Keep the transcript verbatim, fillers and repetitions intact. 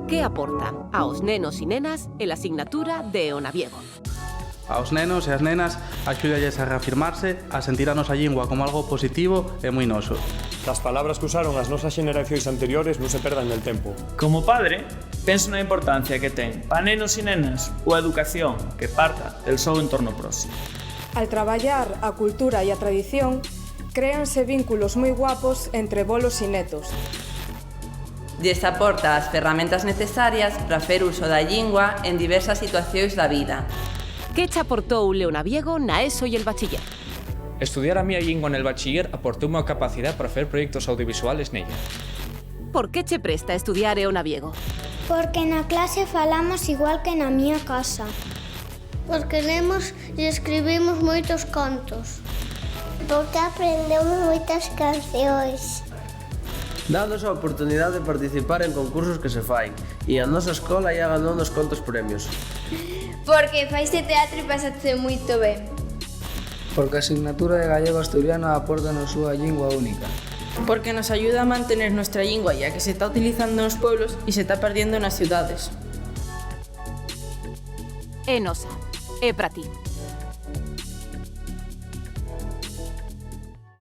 ¿Qué aporta aos nenos y nenas l'asignatura de Eonaviego? Aos nenos y ás nenas axúdalles a reafirmarse, a sentir a nosa llingua como algo positivo y mui noso. Las palabras qu'usaron as nosas xeneraciones anteriores nun se perdan nel tempu. Como padre, penso na importancia que ten pa nenos y nenas ua educación que parta del so entorno próximo. Al trabayar a cultura y a tradición, créanse vínculos mui guapos entre bolos y netos. Lles aporta as ferramentas necesarias pra fer uso da llingua en diversas situaciones da vida. ¿Qué-ch aportóu l'Eonaviego na ESO y el bachiller? Estudiar a mia llingua nel bachiller aportóume a capacidá pa fer proyectos audiovisuales nella. ¿Por qué-che presta estudiar Eonaviego? Porque na clase falamos igual que na mia casa. Porque lemos y escribimos moitos contos. Porque aprendemos moitas canciones. Danos a oportunidá de participar en concursos que se faen, y a nosa escola ya ganó unos cuantos premios. Porque faise teatro y pásase moito ben. Porque a asignatura de gallego-asturiano aporta nos súa llingua única. Porque nos ayuda a mantener nuestra llingua, ya que se ta utilizando nos pueblos y se ta perdiendo nas ciudades. É nosa, é pra ti.